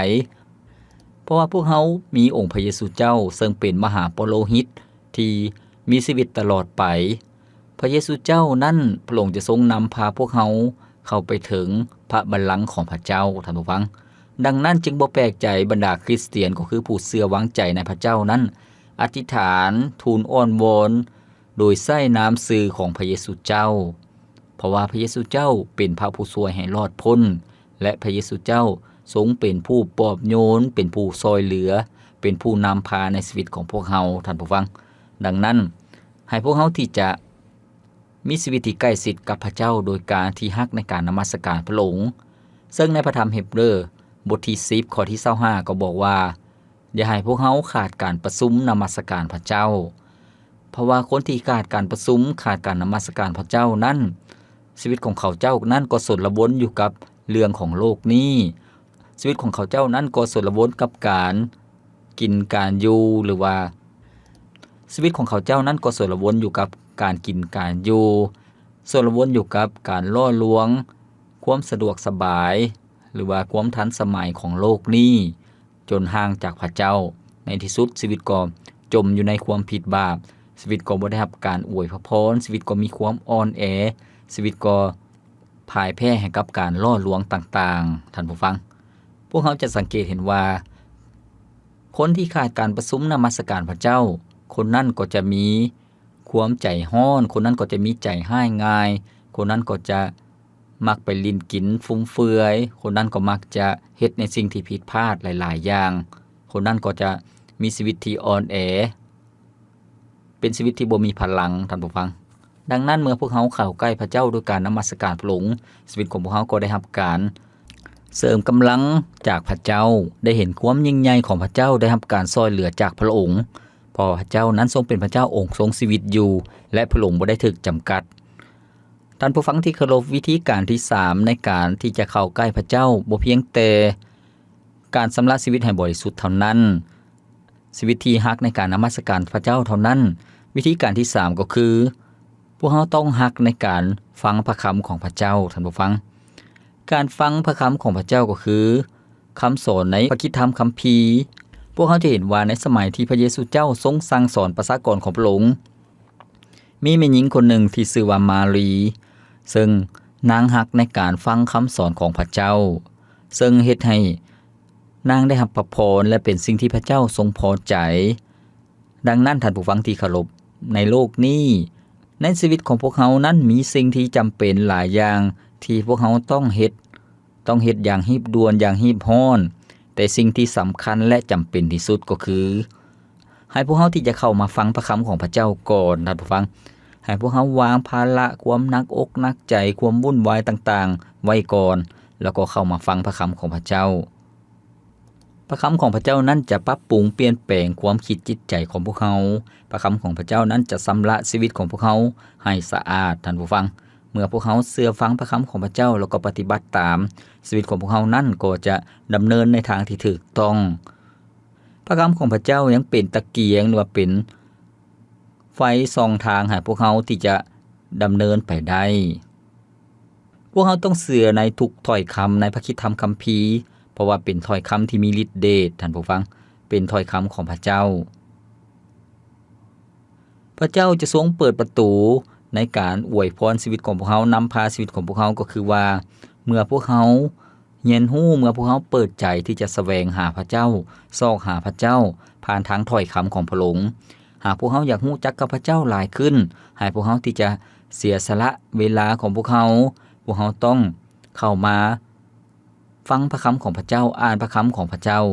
ເພາະວ່າພວກເຮົາມີອົງພະເຢຊູເຈົ້າ ເຊິ່ງເປັນມະຫາປະໂລຫິດທີ່ມີຊີວິດຕະຫຼອດໄປ. ພະເຢຊູເຈົ້ານັ້ນ ພະອົງຈະຊົງນຳພາພວກເຮົາເຂົ້າໄປເຖິງພະບັນລັງຂອງພະເຈົ້າ, ທ່ານຜູ້ຟັງ. ດັ່ງນັ້ນຈຶ່ງບໍ່ແປກໃຈບັນດາຄຣິສຕຽນ ກໍຄືຜູ້ເຊື່ອວາງໃຈໃນພະເຈົ້ານັ້ນ ອະທິຖານທູນອ້ອນວອນ ໂດຍໃຊ້ນາມຊື່ຂອງພະເຢຊູເຈົ້າ, ເພາະວ່າພະເຢຊູເຈົ້າເປັນພະຜູ້ຊ່ວຍໃຫ້ລອດພົ້ນ ແລະ ພະເຢຊູເຈົ້າຊົງເປັນຜູ້ປອບໂຍນ, ເປັນຜູ້ຊ່ອຍເຫຼືອ, ເປັນຜູ້ນຳພາໃນຊີວິດຂອງພວກເຮົາ, ທ່ານຜູ້ຟັງ. ດັ່ງນັ້ນ, ໃຫ້ພວກເຮົາທີ່ຈະມີຊີວິດທີ່ໃກ້ຊິດກັບພະເຈົ້າໂດຍການທີ່ຮັກໃນການນະມັດສະການພະອົງ. ເຊິ່ງໃນພະທຳເຮັບເຣີ ບົດທີສິບ ຂໍ້ທີຊາວຫ້າ ກໍບອກວ່າ, ຢ່າໃຫ້ພວກເຮົາຂາດການປະຊຸມນະມັດສະການພະເຈົ້າ. ເພາະວ່າຄົນທີ່ຂາດການປະຊຸມ, ຂາດການນະມັດສະການພະເຈົ້ານັ້ນ, ຊີວິດຂອງເຂົາເຈົ້ານັ້ນກໍສົນລະວົນຢູ່ກັບເລື່ອງຂອງໂລກນີ້. ຊີວິດຂອງເຂົາເຈົ້ານັ້ນກໍສົນລະວົນກັບການກິນການຢູ່ ຫຼືວ່າ ຊີວິດຂອງເຂົາເຈົ້ານັ້ນກໍສົນລະວົນຢູ່ກັບການກິນການຢູ່, ສົນລະວົນຢູ່ກັບການຫຼໍ່ລວງ, ຄວາມສະດວກສະບາຍ ຫຼືວ່າຄວາມທັນສະໄໝຂອງໂລກນີ້ ຈົນຫ່າງຈາກພະເຈົ້າ. ໃນທີ່ສຸດຊີວິດກໍຈົມຢູ່ໃນຄວາມຜິດບາບ, ຊີວິດກໍບໍ່ໄດ້ຮັບການອວຍພະພອນ, ຊີວິດກໍມີຄວາມອ່ອນແອ, ຊີວິດກໍ ພ່າຍແພ້ໃຫ້ກັບການຫຼໍ່ລວງຕ່າງໆ, ທ່ານຜູ້ຟັງ. ພວກເຮົາຈະສັງເກດເຫັນວ່າ ຄົນທີ່ຂາດການປະຊຸມນະມັດສະການພະເຈົ້າ, ຄົນນັ້ນກໍຈະມີຄວາມໃຈຮ້ອນ, ຄົນນັ້ນກໍຈະມີໃຈຮ້າຍງ່າຍ, ຄົນນັ້ນກໍຈະມັກໄປຫຼິ້ນກິນຟຸມເຟືອຍ, ຄົນນັ້ນກໍມັກຈະເຮັດໃນສິ່ງທີ່ຜິດພາດຫຼາຍໆຢ່າງ, ຄົນນັ້ນກໍຈະມີຊີວິດທີ່ອ່ອນແອ. ເປັນຊີວິດທີ່ບໍ່ມີພະລັງ, ທ່ານຜູ້ຟັງ. ດັ່ງນັ້ນ, ເມື່ອພວກເຮົາເຂົ້າໃກ້ພະເຈົ້າໂດຍການນະມັດສະການພະອົງ, ຊີວິດຂອງພວກເຮົາກໍໄດ້ຮັບການເສີມກຳລັງຈາກພະເຈົ້າ, ໄດ້ເຫັນຄວາມຍິ່ງໃຫຍ່ຂອງພະເຈົ້າ, ໄດ້ຮັບການຊ່ອຍເຫຼືອຈາກພະອົງ, ເພາະວ່າພະເຈົ້ານັ້ນຊົງເປັນພະເຈົ້າອົງຊົງຊີວິດຢູ່ ແລະ ພະອົງບໍ່ໄດ້ຖືກຈຳກັດ. ທ່ານຜູ້ຟັງທີ່ເຄົາລົບ, ວິທີການທີສາມໃນການທີ່ຈະເຂົ້າໃກ້ພະເຈົ້າ ບໍ່ພຽງແຕ່ການຊຳລະຊີວິດໃຫ້ບໍລິສຸດເທົ່ານັ້ນ, ຊີວິດທີ່ຮັກໃນການນະມັດສະການພະເຈົ້າເທົ່ານັ້ນ. ວິທີການທີສາມກໍຄື ພວກເຮົາຕ້ອງຮັກໃນການຟັງພະຄຳຂອງພະເຈົ້າ, ທ່ານຜູ້ຟັງ. ການຟັງພະຄຳຂອງພະເຈົ້າກໍຄືຄຳສອນໃນພະກິດທຳຄຳພີ. ພວກເຮົາຈະເຫັນວ່າໃນສະໄໝທີ່ພະເຢຊູເຈົ້າຊົງສັ່ງສອນປະຊາກອນຂອງພະອົງ, ມີແມ່ຍິງຄົນໜຶ່ງທີ່ຊື່ວ່າມາຣີ, ເຊິ່ງນາງຮັກໃນການຟັງຄຳສອນຂອງພະເຈົ້າ, ເຊິ່ງເຮັດໃຫ້ ນາງໄດ້ຮັບພະພອນ ແລະ ເປັນສິ່ງທີ່ພະເຈົ້າຊົງພໍໃຈ. ດັ່ງນັ້ນ, ທ່ານຜູ້ຟັງທີ່ເຄົາລົບ, ໃນໂລກນີ້, ໃນຊີວິດຂອງພວກເຮົານັ້ນມີສິ່ງທີ່ຈຳເປັນຫຼາຍຢ່າງທີ່ພວກເຮົາຕ້ອງເຮັດ, ຕ້ອງເຮັດຢ່າງຮີບດ່ວນ, ຢ່າງຮີບຮ້ອນ, ແຕ່ສິ່ງທີ່ສຳຄັນ ແລະ ຈຳເປັນທີ່ສຸດກໍຄື ໃຫ້ພວກເຮົາທີ່ຈະເຂົ້າມາຟັງພະຄຳຂອງພະເຈົ້າກ່ອນ, ທ່ານຜູ້ຟັງ. ໃຫ້ພວກເຮົາວາງພາລະຄວາມໜັກອົກໜັກໃຈ, ຄວາມວຸ່ນວາຍຕ່າງໆໄວ້ກ່ອນ, ແລ້ວກໍເຂົ້າມາຟັງພະຄຳຂອງພະເຈົ້າ. ພະຄຳຂອງພະເຈົ້ານັ້ນຈະປັບປຸງປ່ຽນແປງຄວາມຄິດຈິດໃຈຂອງພວກເຮົາ. ພະຄຳຂອງພະເຈົ້ານັ້ນຈະຊຳລະຊີວິດຂອງພວກເຮົາໃຫ້ສະອາດ, ທ່ານຜູ້ຟັງ. ເມື່ອພວກເຮົາເຊື່ອຟັງພະຄຳຂອງພະເຈົ້າ ແລ້ວກໍປະຕິບັດຕາມ, ຊີວິດຂອງພວກເຮົານັ້ນກໍຈະດຳເນີນໃນທາງທີ່ຖືກຕ້ອງ. ພະຄຳຂອງພະເຈົ້າຍັງເປັນຕະກຽງ ຫຼືວ່າເປັນໄຟສ່ອງທາງໃຫ້ພວກເຮົາທີ່ຈະດຳເນີນໄປໄດ້. ພວກເຮົາຕ້ອງເຊື່ອໃນທຸກຖ້ອຍຄຳໃນພະຄຣິສຕະທຳຄຳພີ, ເພາະວ່າເປັນຖ້ອຍຄຳທີ່ມີລິດເດດ, ທ່ານຜູ້ຟັງ, ເປັນຖ້ອຍຄຳຂອງພະເຈົ້າ. ພະເຈົ້າຈະຊົງເປີດປະຕູໃນການອວຍພອນຊີວິດຂອງພວກເຮົາ, ນຳພາຊີວິດຂອງພວກເຮົາ, ກໍຄືວ່າເມື່ອພວກເຮົາ ຮຽນຮູ້ ເມື່ອພວກເຮົາເປີດໃຈທີ່ຈະສະແຫວງຫາພະເຈົ້າ, ຊອກຫາພະເຈົ້າຜ່ານທາງຖ້ອຍຄຳຂອງພະອົງ. ຫາກພວກເຮົາຢາກຮູ້ຈັກກັບພະເຈົ້າຫຼາຍຂຶ້ນ, ໃຫ້ພວກເຮົາທີ່ຈະເສຍສະຫຼະເວລາຂອງພວກເຮົາ, ພວກເຮົາຕ້ອງເຂົ້າມາຟັງພະຄຳຂອງພະເຈົ້າ, ອ່ານພະຄຳຂອງພະເຈົ້າ,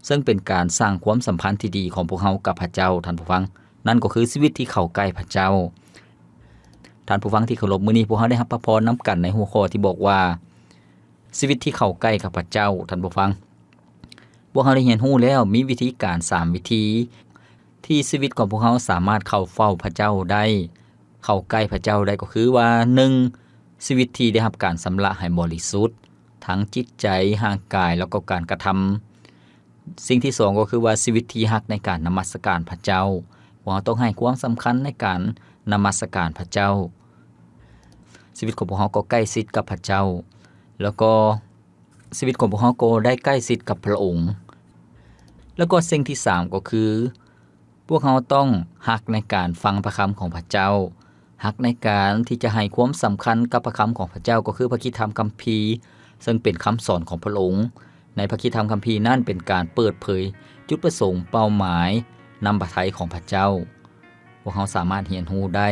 ເຊິ່ງເປັນການສ້າງຄວາມສຳພັນທີ່ດີຂອງພວກເຮົາກັບພະເຈົ້າ, ທ່ານຜູ້ຟັງ. ນັ້ນກໍຄືຊີວິດທີ່ເຂົ້າໃກ້ພະເຈົ້າ. ທ່ານຜູ້ຟັງທີ່ເຄົາລົບ, ມື້ນີ້ພວກເຮົາໄດ້ຮັບພະພອນນຳກັນໃນຫົວຂໍ້ທີ່ບອກວ່າ ຊີວິດທີ່ເຂົ້າໃກ້ກັບພະເຈົ້າ, ທ່ານຜູ້ຟັງ. ພວກເຮົາໄດ້ຮຽນຮູ້ແລ້ວ, ມີວິທີການສາມວິທີ ທີ່ຊີວິດຂອງພວກເຮົາສາມາດເຂົ້າເຝົ້າພະເຈົ້າໄດ້, ເຂົ້າໃກ້ພະເຈົ້າໄດ້, ກໍຄືວ່າ ໜຶ່ງ ຊີວິດທີ່ໄດ້ຮັບການຊຳລະໃຫ້ບໍລິສຸດ ທັງຈິດໃຈ, ຮ່າງກາຍ ແລ້ວກໍການກະທຳ. ສິ່ງທີສອງກໍຄືວ່າຊີວິດທີ່ຮັກໃນການນະມັດສະການພະເຈົ້າ. ພວກເຮົາຕ້ອງໃຫ້ຄວາມສຳຄັນໃນການນະມັດສະການພະເຈົ້າ. ຊີວິດຂອງພວກເຮົາກໍໃກ້ຊິດກັບພະເຈົ້າ ແລ້ວກໍຊີວິດຂອງພວກເຮົາກໍໄດ້ໃກ້ຊິດກັບພະອົງ. ແລ້ວກໍສິ່ງທີສາມກໍຄື ພວກເຮົາຕ້ອງຮັກໃນການຟັງພະຄຳຂອງພະເຈົ້າ, ຮັກໃນການທີ່ຈະໃຫ້ຄວາມສຳຄັນກັບພະຄຳຂອງພະເຈົ້າ ກໍຄືພະຄຣິສຕະທຳຄຳພີ ເຊິ່ງເປັນຄຳສອນຂອງພະອົງ. ໃນພະຄຣິສຕະທຳຄຳພີນັ້ນເປັນການເປີດເຜີຍຈຸດປະສົງ, ເປົ້າໝາຍ, ນ້ຳພະໄທຂອງພະເຈົ້າ. ພວກເຮົາສາມາດຮຽນຮູ້ໄດ້.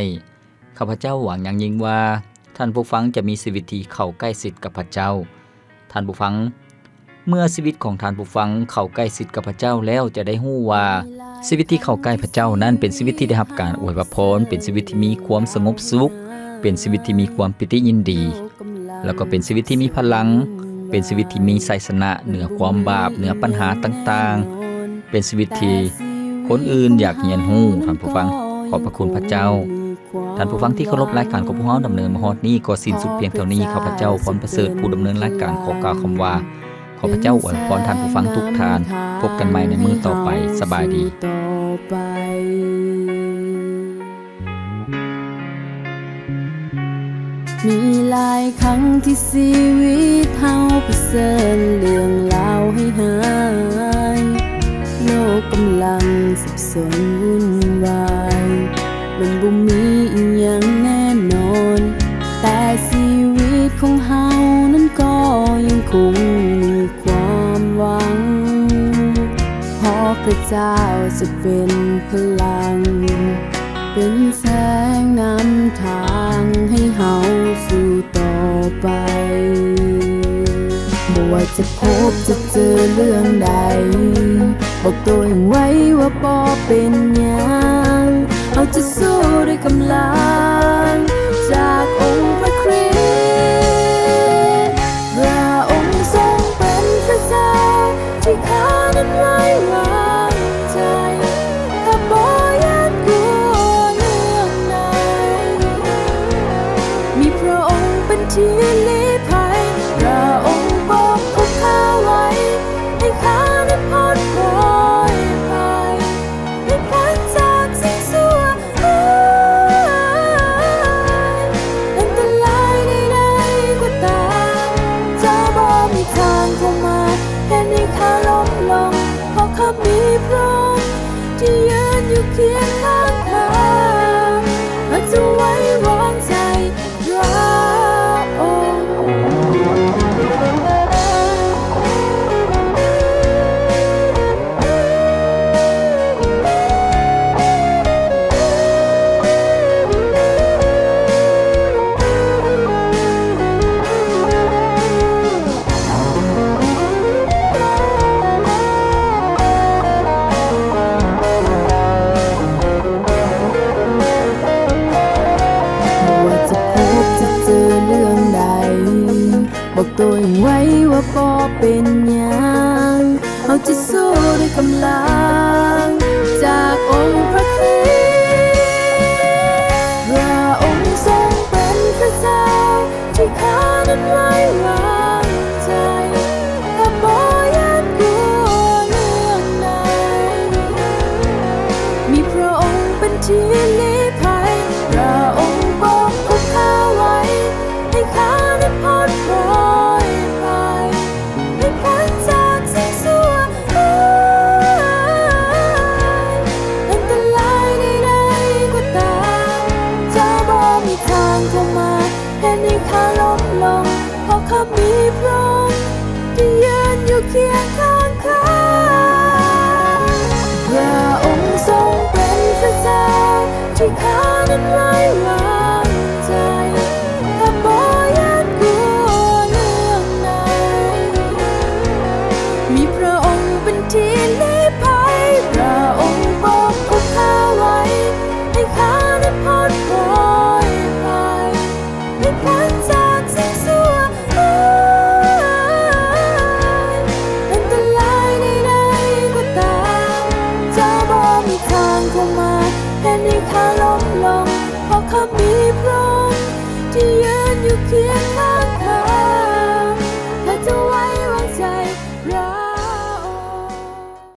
ຂ້າພະເຈົ້າຫວັງຢ່າງຍິ່ງວ່າທ່ານຜູ້ຟັງຈະມີຊີວິດທີ່ເຂົ້າໃກ້ຊິດກັບພະເຈົ້າ. ທ່ານຜູ້ຟັງ, ເມື່ອຊີວິດຂອງທ່ານຜູ້ຟັງເຂົ້າໃກ້ຊິດກັບພະເຈົ້າແລ້ວ ຈະໄດ້ຮູ້ວ່າຊີວິດທີ່ເຂົ້າໃກ້ພະເຈົ້ານັ້ນເປັນຊີວິດທີ່ໄດ້ຮັບການອວຍພະພອນ, ເປັນຊີວິດທີ່ມີຄວາມສະຫງົບສຸກ, ເປັນຊີວິດທີ່ມີຄວາມປີຕິຍິນດີ, ແລ້ວກໍເປັນຊີວິດທີ່ມີພະລັງ, ເປັນຊີວິດທີ່ມີໄຊຊະນະເໜືອຄວາມບາບ, ເໜືອບັນຫາຕ່າງໆ, ເປັນຊີວິດທີ່ຄົນອື່ນຢາກຮຽນຮູ້. ທ່ານຜູ້ຟັງ, ຂອບພະຄຸນພະເຈົ້າ. ທ່ານຜູ້ຟັງທີ່ເຄົາລົບ, ລາຍການຂອງພວກເຮົາດຳເນີນມາຮອດນີ້ກໍສິ້ນສຸດພຽງເທົ່ານີ້. ຂ້າພະເຈົ້າ ພອນປະເສີດ ຜູ້ດຳເນີນລາຍການ ຂໍກ່າວຄຳວ່າ ຂໍພະເຈົ້າອວຍພອນທ່ານຜູ້ຟັງທຸກທ່ານ. ພົບກັນໃໝ່ໃນມື້ຕໍ່ໄປ. ສະບາຍດີ. ມີຫຼາຍຄັ້ງທີ່ຊີວິດເຮົາປະເຊີນເລື່ອງລາວຮ້າຍໆ, ໂລກກຳລັງສັບສົນວຸ່ນວາຍ, ມັນບໍ່ມີອີ່ຫຍັງແນ່ນອນ, ແຕ່ຊີວິດຂອງເຮົານັ້ນກໍຍັງຄົງມີຄວາມຫວັງ, ເພາະພະເຈົ້າຈະເປັນພະລັງ, ເປັນແສງນຳທາງໃຫ້ເຮົາສູ້ຕໍ່ໄປ. ບໍ່ວ່າຈະພົບຈະເຈີເລື່ອງໃດ, ບອກໂຕເອງໄວ້ວ່າບໍ່ເປັນຫຍັງ, ເຮົາຈະສູ້ດ້ວຍກຳລັງຈາກອົງພະຄຣິສ. ພຣະອົງຊົງເປັນພຣະເຈົ້າທີ່ຂ້ານັ້ນໄວ້ວາງໃຈ, ຂ້າບໍ່ຢ້ານກົວເລື່ອງໃດ, ມີພຣະອົງເປັນທີ່ລີ້ໄພ, ພຣະອົງປົກຄຸມຂ້າໄວ້, ໃຫ້ຂ້ານັ້ນພົ້ນພອຍໄພ, ໃຫ້ພົ້ນຈາກສິ່ງຊົ່ວ ອັນຕະລາຍໃດໆກໍຕາມ ຈະບໍ່ມີທາງເຂົ້າມາເຮັດໃຫ້ຂ້າລົ້ມລົງ, ເພາະຂ້າມີພຣະອົງທີ່ຢືນຢູ່ຄຽງຂ້າງຂ້າ, ຂ້າຈະໄວ້ວາງໃຈພຣະອົງ. ບໍ່ວ່າຈະພົບຈະເຈີເລື່ອງໃດ, ບອກໂຕເອງໄວ້ວ່າບໍ່ເປັນຫຍັງ, ເຮົາຈະສູ້ດ້ວຍກຳລັ